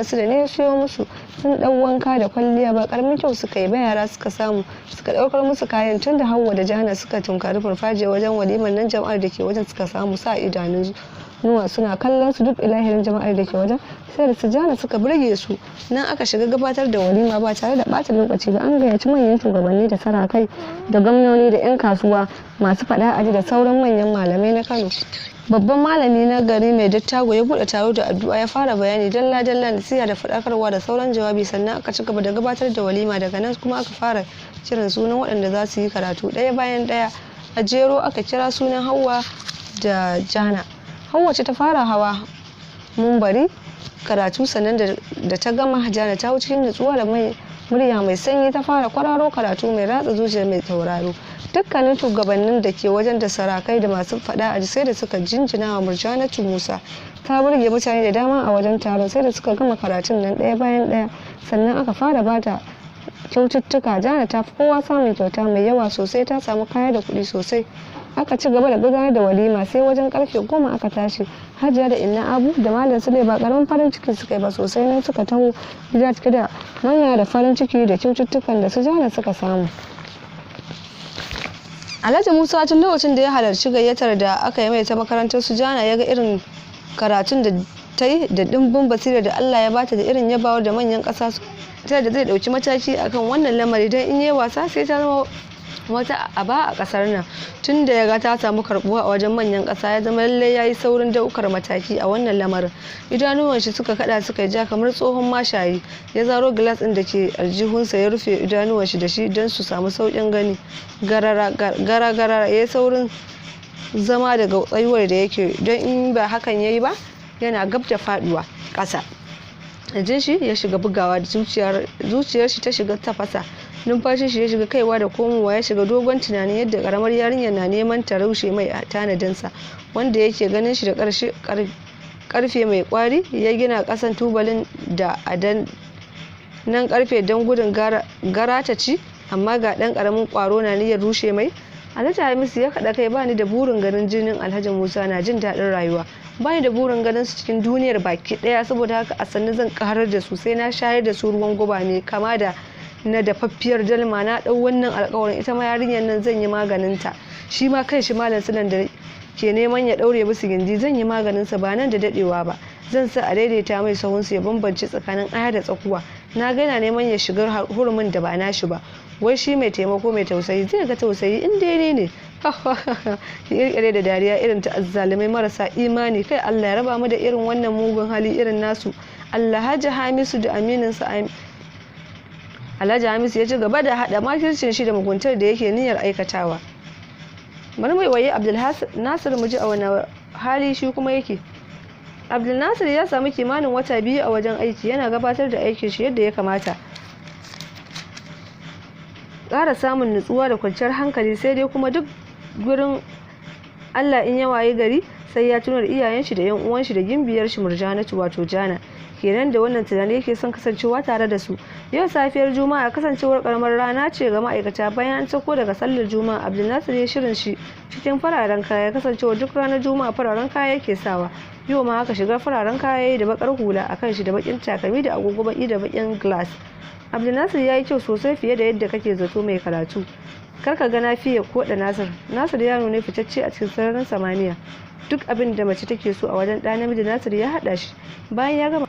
Malam Sule ne ya siyo musu. Sun ɗau wanka da kwalliya, ba ƙaramin kyau suka yi ba. Yara suka samu suka ɗaukar musu kayan. Tun da Hauwa da Jana suka tunkari farfajiyar wajen walimar nan, jama'ar da ke wajen suka samu sa idanun nuwa suna kallon su. Duk ilahirin jama'ar da ke wajen sai da su Jana suka burge su. Nan aka shiga gabatar da walima ba tare da ɓata lokaci ba. An gayyaci manyan shugabanni da sarakai da gwamnoni da 'yan kasuwa masu faɗa aji da sauran manyan malamai na Kano. Babban malami na gari mai dattago ya buɗe taro da addu'a, ya fara bayani dalla dalla, nasiha da faɗakarwa da sauran jawabi. Sannan aka ci gaba da gabatar da walima. Daga nan kuma aka fara kiran sunan waɗanda za su yi karatu ɗaya bayan ɗaya. A jero aka kira sunan Hauwa da Jana. Hauwa ce ta fara hawa mumbari karatu. Sannan da ta gama, Jana ta hau. Cikin nutsuwa da mai murya mai sanyi ta fara kwararo karatu mai ratsa zuciya mai tauraro. Dukkanin shugabannin da ke wajen da sarakai da masu faɗa a sai da suka jinjina wa Murjanatu Musa. Ta burge mutane da dama a wajen taron. Sai da suka gama karatun nan ɗaya bayan ɗaya, sannan aka fara bata kyaututtuka. Jana ta fi kowa samun kyauta mai yawa sosai, ta samu kaya da kuɗi sosai. Aka ci gaba da gudanar da walima sai wajen karfe 10 aka tashi. Hajiya da Inna Abu da Malam Sule ba karamin farin ciki suka yi ba sosai. Nan suka taho gida cike da manya da farin ciki da kyaututtukan da su Jana suka samu. Alhaji Musa tun lokacin da ya halarci gayyatar da aka yi mai ta makarantar su Jana, ya ga irin karatun da ta yi da dimbin basira da Allah ya bata da irin yabawar da manyan ƙasa ta da zai ɗauki mataki akan wannan lamari, don in yi wasa sai ta zama wata aba a kasar nan. Tun da ya ga ta samu karbuwa a wajen manyan kasa, ya zama lallai ya yi saurin daukar mataki a wannan lamarin. Idanuwan shi suka kada suka yi ja kamar tsohon mashayi. Ya zaro gilas din da ke aljihunsa, ya rufe idanuwan shi da shi don su samu sauƙin gani. Gara gara ya yi saurin zama daga tsayuwar da yake, don in ba hakan ya yi ba, yana gab da faduwa ƙasa. Jin shi ya shiga bugawa, zuciyar shi ta shiga tafasa, numfashin shi ya shiga kaiwa da komowa. Ya shiga dogon tunanin yadda karamar yarinyar na neman ta rushe mai tanadinsa, wanda yake ganin shi da karfe mai kwari ya gina kasan tubalin da adan nan karfe don gudun gara ta ci, amma ga dan karamin kwaro na niyyar rushe mai. Alhaji Hamisu ya kaɗa kai. Bani da burin ganin jinin Alhaji Musa na jin daɗin rayuwa, bani da burin ganin su cikin duniyar baki ɗaya. Saboda haka a sannu zan karar da su, sai na shayar da su ruwan guba mai kama da na dafaffiyar dalma. Na ɗau wannan alƙawarin. Ita ma yarinyar nan zan yi maganin ta. Shi ma kan shi Malam Sulan da ke neman ya ɗaure musu gindi, zan yi maganin sa ba nan da daɗewa ba. Zan sa a daidaita mai sahunsu, ya bambance tsakanin aya da tsakuwa. Na ga yana neman ya shiga hurumin da ba nashi ba. Wai shi mai taimako, mai tausayi, zai ga tausayi in daidai ne. Ya kirkire da dariya irin ta azzalumai marasa imani. Kai, Allah ya raba mu da irin wannan mugun hali irin nasu. Alhaji Hamisu da amininsa Alhaji Hamisu ya ci gaba da haɗa makircin shi da muguntar da yake niyyar aikatawa. Bari mai waye Abdul Nasir mu ji a wani hali shi kuma yake. Abdul Nasir ya samu kimanin wata 2 a wajen aiki, yana gabatar da aikin shi yadda ya kamata, ƙara samun nutsuwa da kwanciyar hankali. Sai dai kuma duk gurin Allah in ya waye gari sai ya tuno da iyayen shi da yan uwan shi da gimbiyar shi Murjanatu, wato Jana kenan. Da wannan tunani yake son kasancewa tare da su. Yau safiyar Juma'a, kasancewar karamar rana ce ga ma'aikata, bayan an sauko daga sallar Juma'a, Abdulnasir ya shirin shi cikin fararen kaya. Kasancewar duk ranar Juma'a fararen kaya yake sawa, yau ma haka shigar fararen kaya da bakar hula akan shi da bakin takalmi da agogo baki da bakin glass. Abdulnasir ya yi kyau sosai fiye da yadda kake zato. Mai karatu, kar ka ga na fiye koda Nasir. Nasir yaro ne fitacce a cikin sararin samaniya. Duk abin da mace take so a wajen ɗa namiji, Nasir ya haɗa shi. Bayan ya gama,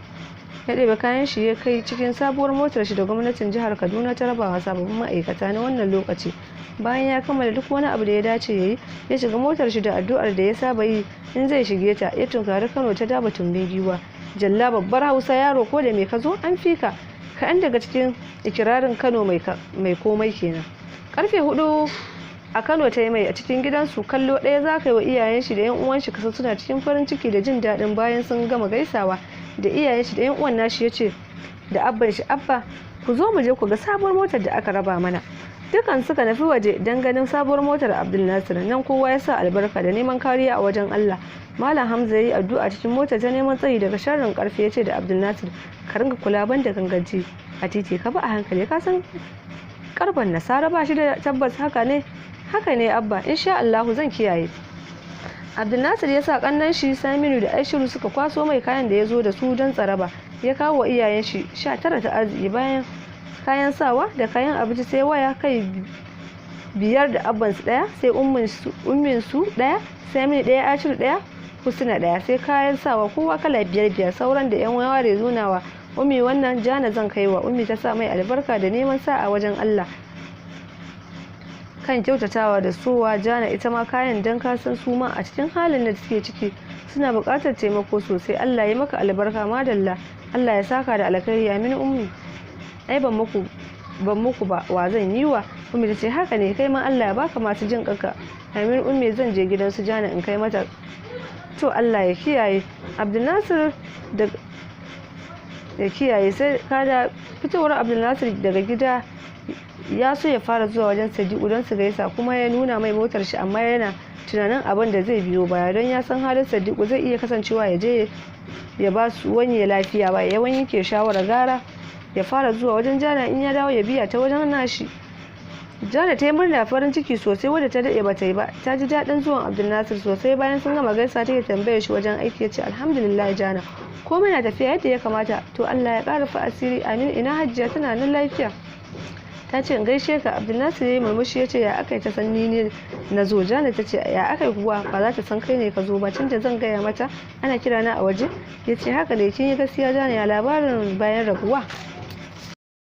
ya ɗebe kayan shi ya kai cikin sabuwar motar shi da gwamnatin jihar Kaduna ta rabawa sababbin ma'aikata na wannan lokaci. Bayan ya kammala duk wani abu da ya dace ya yi, ya shiga motar shi da addu'ar da ya saba yi in zai shige ta, ya tunkari Kano ta Daba tumbin giwa. Jalla babbar Hausa, yaro ko da me ka zo an fika. Kaɗan daga cikin ikirarin Kano mai komai kenan. Karfe 4 a Kano ta yi mai a cikin gidansu. Kallo ɗaya za ka yi wa iyayen shi da yan uwan shi kasa suna cikin farin ciki da jin daɗin. Bayan sun gama gaisawa da iyayen shi da yan uwan nashi, ya ce da abban shi, "Abba, ku zo mu je ku ga sabuwar motar da aka raba mana." Dukan suka nufi waje don ganin sabuwar motar Abdul Nasir. Nan kowa ya sa albarka da neman kariya a wajen Allah. Malam Hamza ya yi addu'a cikin motar ta neman tsari daga sharrin karfe. Ya ce da Abdul Nasir, "Ka ringa kula, ban da ganganci a titi, ka bi a hankali, ka san karban nasara ba shi da tabbas." "Haka ne, haka ne Abba, insha Allahu zan kiyaye." Abdul Nasir ya sa kannan shi Saminu da Aishiru suka kwaso mai kayan da ya zo da su don tsaraba. Ya kawo wa iyayen shi 19 ta arziki, bayan kayan sawa da kayan abinci, sai waya kai biyar da abbansu ɗaya, sai ummin su ɗaya, sai mini ɗaya, Ashiru ɗaya, Husna ɗaya, sai kayan sawa kowa kala biyar biyar. Sauran da yan ware nunawa Ummi, wannan Jana zan kaiwa. Ummi ta sa mai albarka da neman sa'a wajen Allah kan kyautatawa da sowa Jana ita ma kayan, dan ka san su ma a cikin halin da suke ciki suna buƙatar taimako sosai. Allah ya maka albarka. Madalla, Allah ya saka da alkhairi. Amin Ummi, ai ban muku ba, wa zan yi wa? Ummi ta ce, haka ne, kai ma Allah ya baka masu jin kanka. Amin Ummi, zan je gidan su Jana in kai mata. To, Allah ya kiyaye. Abdulnasir da ya kiyaye sai kada. Fitowar Abdulnasir daga gida, ya so ya fara zuwa wajen Sadiku don su gaisa kuma ya nuna mai motar shi, amma yana tunanin abin da zai biyo baya, don ya san halin Sadiku, zai iya kasancewa ya je ya ba su wani lafiya ba. Yawan yanke shawara gara ya fara zuwa wajen Jana, in ya dawo ya biya ta wajen nashi. Jana ta yi murna, farin ciki sosai wadda ta daɗe bata yi ba. Ta ji daɗin zuwan Abdulnasir sosai. Bayan sun gama gaisa, take tambayar shi wajen aiki. Ya ce, alhamdulillah Jana, komai na tafiya yadda ya kamata. To, Allah ya ƙara fa asiri. Amin. Ina Hajjiya? Tana nan lafiya, ta ce in gaishe ka. Abdulnasir ya yi murmushi, ya ce, ya aka yi ta san ni ne na zo? Jana ta ce, ya aka yi kuwa ba za ta san kai ne ka zo ba, tunda zan gaya mata ana kira na a waje? Ya ce, haka ne, kin yi gaskiya Jana. Ya labarin bayan rabuwa?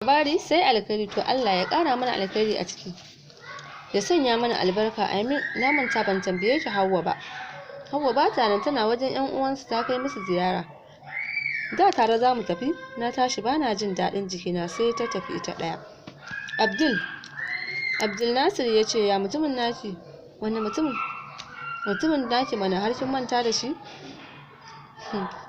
Labari sai alkhairi. To, Allah ya ƙara mana alkhairi a ciki, ya sanya mana albarka. Amin. Na manta ban tambaye ki Hauwa ba. Hauwa ba ta nan, tana wajen yan uwansu, ta kai musu ziyara. Da tare za mu tafi, na tashi bana jin daɗin jikina, sai ta tafi ita ɗaya. Abdul Nasir ya ce, ya mutumin naki? Wani mutumin? Mutumin naki mana, har kin manta da shi?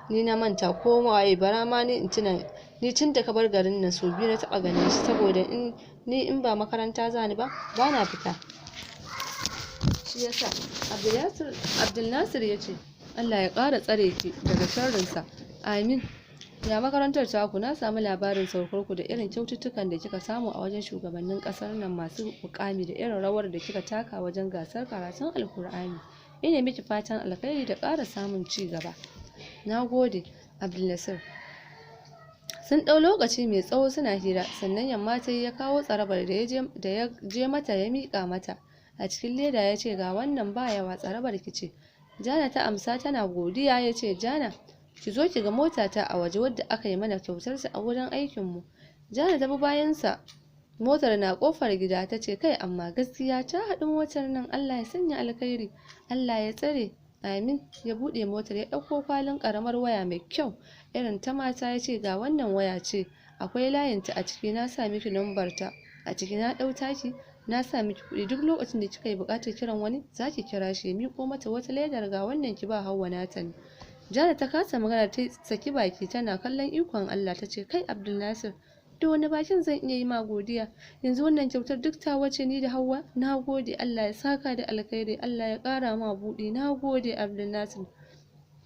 Ni na manta ko waye? Bara ma ni in tuna. Ni tun da ka bar garin nan sau biyu na taɓa ganin shi, saboda in ni in ba makaranta zani ba, bana fita, shi yasa. Abdul Nasir ya ce, Allah ya ƙara tsare ki daga sharrinsa. Amin. Ya makarantar taku? Na samu labarin saukarku da irin kyaututtukan da kika samu a wajen shugabannin ƙasar nan masu mukami, da irin rawar da kika taka wajen gasar karatun Alkur'ani. Ina miki fatan alkhairi da ƙara samun ci gaba. Na gode, Abdulnasir. Sun ɗau lokaci mai tsawo suna hira, sannan yamma ta yi, ya kawo tsarabar da ya je mata, ya miƙa mata a cikin leda, ya ce, ga wannan, ba yawa, tsarabar ki ce. Jana ta amsa tana godiya. Ya ce, Jana, ki zo ki ga motata a waje wadda aka yi mana kyautar ta a wurin aikinmu. Jana ta bi bayansa. Motar na kofar gida. Ta ce, kai, amma gaskiya ta haɗu motar nan, Allah ya sanya alkhairi, Allah ya tsare. Amin. Ya buɗe motar, ya ɗauko kwalin ƙaramar waya mai kyau irin ta mata, ya ce, ga wannan, waya ce, akwai layinta a ciki, na sa miki lambar ta a ciki, na ɗau taki, na sa miki kuɗi, duk lokacin da kika yi buƙatar kiran wani za ki kira shi. Ya miƙo mata wata ledar, ga wannan, ki ba Hauwa, nata ne. Jana ta kasa magana, ta saki baki tana kallon ikon Allah. Ta ce, kai Abdulnasir, da wani bakin zan iya yi ma godiya? Yanzu wannan kyautar duk ta wace ni da Hauwa? Na gode, Allah ya saka da alkhairi, Allah ya ƙara ma buɗi. Na gode, Abdulnasir.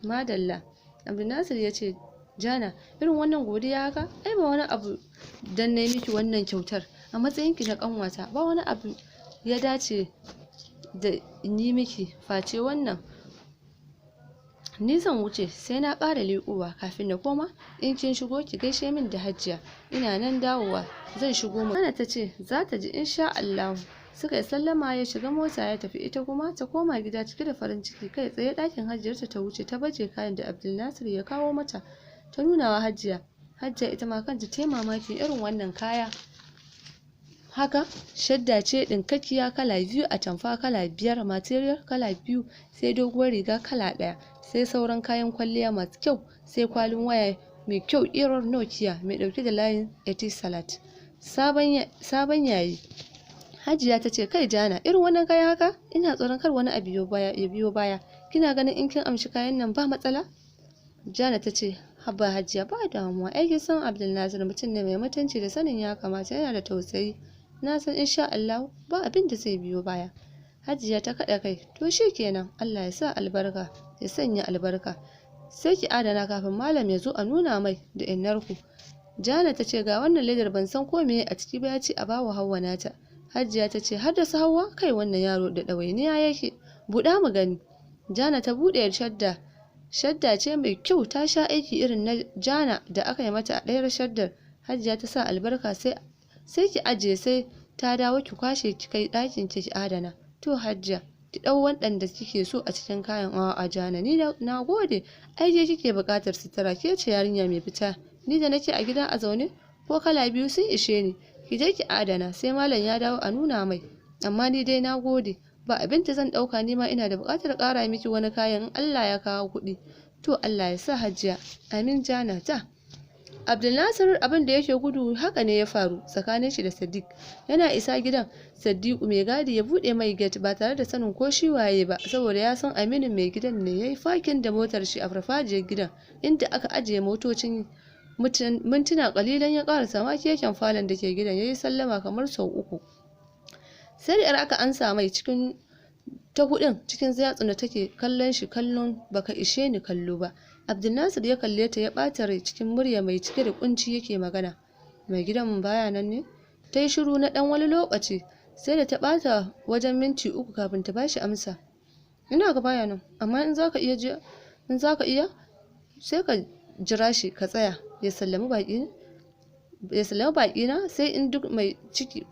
Madalla. Abdulnasir ya ce, Jana, irin wannan godiya haka ai ba wani abu dan na miki wannan kyautar a matsayinki na kanwata. Ba wani abu ya dace da in yi miki face wannan. Ni zan wuce, sai na ƙara leƙowa kafin na koma. In kin shigo, ki gaishe min da Hajiya. Ina nan dawowa, zan shigo mu. Jana ta ce za ta ji, insha Allah. Suka yi sallama, ya shiga mota ya tafi. Ita kuma ta koma gida cike da farin ciki. Kai tsaye ɗakin Hajiyarta ta wuce, ta baje kayan da Abdulnasir ya kawo mata, ta nuna wa Hajiya. Hajiya ita ma kanta ta yi mamakin irin wannan kaya haka. Shadda ce ɗinkakkiya kala biyu, atamfa kala biyar, material kala biyu, sai doguwar riga kala ɗaya, sai sauran kayan kwalliya masu kyau, sai kwalin waya mai kyau irin Nokia mai ɗauke da layin Etisalat sabon yayi. Hajiya ta ce, kai Jana, irin wannan kayan haka ina tsoron kar wani abu ya biyo baya. Kina ganin in kin amshi kayan nan ba matsala? Jana ta ce, haba Hajiya, ba damuwa. Ai kin san Abdulnasir mutum ne mai mutunci da sanin ya kamata, yana da tausayi. Na san insha Allah ba abin da zai biyo baya. Hajiya ta kaɗa kai. To kenan, Allah ya sa albarka, ya sanya albarka. Sai ki adana kafin malam ya zo a nuna mai da innarku. Jana ta ce, ga wannan ledar, ban san ko meye a ciki ba, ya ce a bawa Hauwa nata. Hajiya ta ce, har da su Hauwa? Kai, wannan yaro da ɗawainiya yake. Buɗa mu gani. Jana ta buɗe shadda. Shadda ce mai kyau, ta sha aiki irin na Jana da aka yi mata a ɗayar shaddar. Hajiya ta sa albarka, sai ki ajiye, sai ta dawo ki kwashe ki kai ɗakin ki adana. To Hajiya, ki ɗau waɗanda kike so a cikin kayan. A'a Jana, ni na gode, ai ke kike buƙatar sutura, ke ce yarinya mai fita, ni da nake a gida a zaune ko kala biyu sun ishe ni. Ki je ki adana, sai malam ya dawo a nuna mai. Amma ni dai na gode, ba abin da zan ɗauka, ni ma ina da buƙatar ƙara miki wani kayan in Allah ya kawo kuɗi. To Allah ya sa Hajiya. Amin Jana ta. Abdulnasir abin da yake gudu haka ne ya faru tsakanin shi da Sadiq. Yana isa gidan Sadiqu, mai gadi ya buɗe mai gate ba tare da sanin ko shi waye ba, saboda ya san aminin mai gidan ne. Yayi fakin da motar shi a farfajiyar gidan inda aka ajiye motocin. Mintuna kalilan ya karasa ma keken falon da ke gidan, yayi sallama kamar sau uku. Sai da aka ansa mai cikin ta hudun, cikin yatsun da take kallon shi kallon baka ishe ni kallo ba. Abdulnasir ya kalle ta ya ɓata rai, cikin murya mai cike da kunci yake magana. Mai gidan baya nan ne? Ta yi shiru na ɗan wani lokaci, sai da ta ɓata wajen minti 3 kafin ta bashi amsa. Ina ga baya nan, amma in zaka iya in zaka iya sai ka jira shi, ka tsaya ya sallami baƙi, ya sallami baƙi na, sai in duk mai ciki,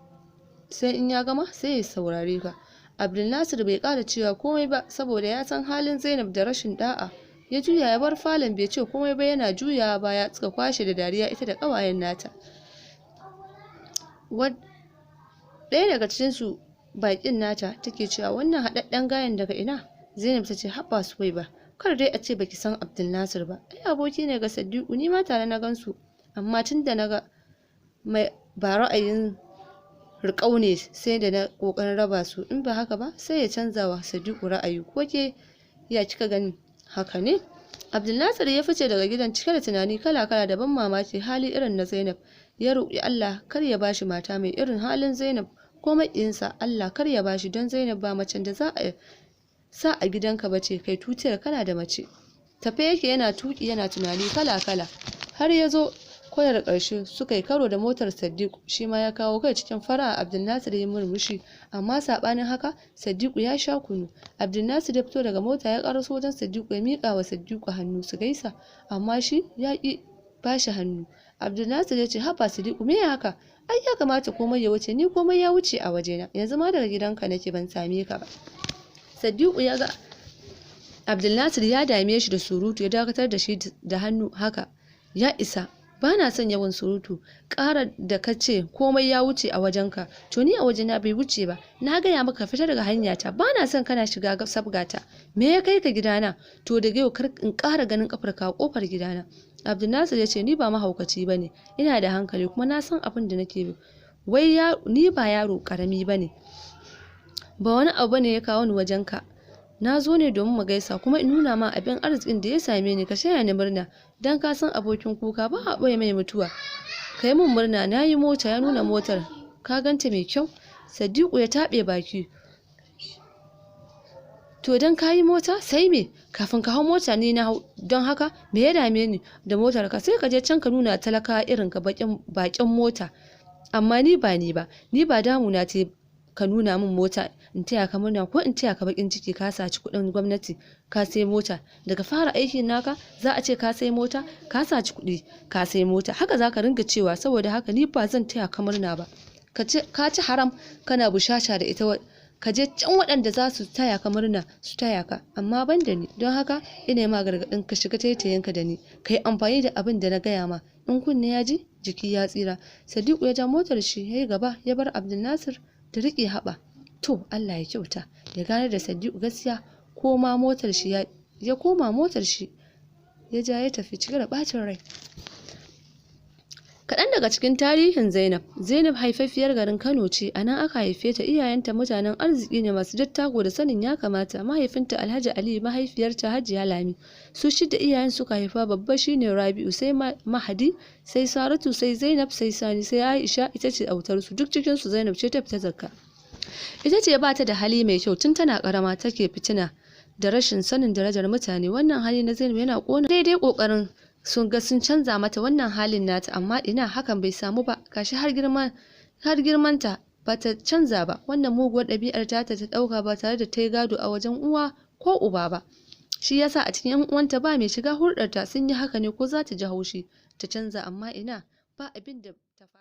sai in ya gama sai ya saurare ka. Abdulnasir bai ƙara cewa komai ba, saboda ya san halin Zainab da rashin da'a. Ya juya ya bar falon, bai ce komai ba. Yana juyawa baya suka kwashe da dariya ita da ƙawayen nata. Ɗaya daga cikin su baƙin nata take cewa, wannan haɗaɗɗen gayan daga ina? Zainab ta ce, haba Suwai ba, kar dai a ce baki san Abdulnasir ba. Ai aboki ne ga Sadiku, ni ma tare na gansu, amma tun da naga mai ba ra'ayin riƙau ne sai da na ƙoƙarin raba su, in ba haka ba sai ya canza wa Sadiku ra'ayi. Ko ke ya kika gani? Haka ne. Abdulnasir ya fice daga gidan cike da tunani kala-kala da ban mamaki, hali irin na Zainab. Ya roƙi Allah kar ya bashi mata mai irin halin Zainab, ko maƙiyinsa Allah kar ya bashi, don Zainab ba macen da za a sa a gidanka bace kai tutiyar kana da mace. Tafe yake yana tuki yana tunani kala-kala, har ya zo kwanar ƙarshe suka yi karo da motar Sadiku, shi ma ya kawo kai cikin fara'a. Abdulnasir ya murmushi, amma saɓanin haka Sadiku ya sha kunu. Abdulnasir ya fito daga mota ya ƙaraso wajen Sadiku, ya miƙa wa Sadiku hannu su gaisa, amma shi ya ƙi bashi hannu. Abdulnasir ya ce, haba Sadiku, me haka? Ai ya kamata komai ya wuce, ni komai ya wuce a wajena, yanzu ma daga gidanka nake ban same ka ba. Sadiku ya ga Abdulnasir ya dame shi da surutu, ya dakatar da shi da hannu haka. Ya isa, ba na son yawan surutu. Ƙara da ka ce komai ya wuce a wajenka, to ni a wajena bai wuce ba. Na gaya maka fita daga hanyata, ba na son kana shiga sabgata. Me ya kai ka gidana? To daga yau kar in ƙara ganin ƙafarka a ƙofar gidana. Abdulnasir ya ce, ni ba mahaukaci ba ne, ina da hankali kuma na san abin da nake bi. Wai ni ba yaro ƙarami ba ne, ba wani abu ne ya kawo ni wajenka. Na zo ne domin mu gaisa kuma in nuna ma abin arzikin da ya same ni, ka shaya ni murna, dan ka san abokin kuka ba a ɓoye mai mutuwa. Ka yi min murna, na yi mota. Ya nuna motar. Ka ganta mai kyau? Sadiku ya taɓe baki. To dan ka yi mota sai me? Kafin ka hau mota ni na hau, don haka me ya dame ni da motar ka? Sai ka je can ka nuna talaka irin ka bakin mota, amma ni ba ni ba, ni ba damuna ce ka nuna min mota in taya ka murna ko in taya ka bakin ciki. Ka saci kuɗin gwamnati ka sai mota, daga fara aikin naka za a ce ka sai mota, ka saci kuɗi ka sai mota, haka za ka ringa cewa. Saboda haka ni ba zan taya ka murna ba. Ka ci haram kana bushasha da ita, ka je can waɗanda za su taya ka murna su taya ka, amma ban da ni. Don haka ina ma gargaɗin ka shiga taitayinka da ni, ka yi amfani da abin da na gaya ma, in kunne ya ji jiki ya tsira. Sadiku ya ja motar shi ya yi gaba ya bar Abdulnasir da riƙe haɓa. To Allah ya kyauta ya gane da Sadiku gaskiya. Koma motar shi ya koma motar shi ya ja ya tafi cike da ɓacin rai. Kaɗan daga cikin tarihin Zainab. Zainab haifaffiyar garin Kano ce, a nan aka haife ta. Iyayenta mutanen arziki ne masu dattako da sanin ya kamata. Mahaifinta Alhaji Ali, mahaifiyarta Hajiya Lami. Su shida iyayen suka haifa, babba shine Rabi'u, sai Mahadi, sai Saratu, sai Zainab, sai Sani, sai Aisha ita ce autarsu. Duk cikin su Zainab ce ta fita zakka. Ita ce ba ta da hali mai kyau, tun tana karama take fitina da rashin sanin darajar mutane. Wannan hali na Zainab yana kona daidai kokarin sun ga sun canza mata wannan halin nata, amma ina, hakan bai samu ba. Gashi har girman har girmanta bata canza ba. Wannan muguwar ɗabi'ar tata ta ɗauka ba tare da ta yi gado a wajen uwa ko uba ba. Shi yasa a cikin yan uwanta ba mai shiga hulɗarta. Sun yi haka ne ko za ta ji haushi ta canza, amma ina, ba abin da ta.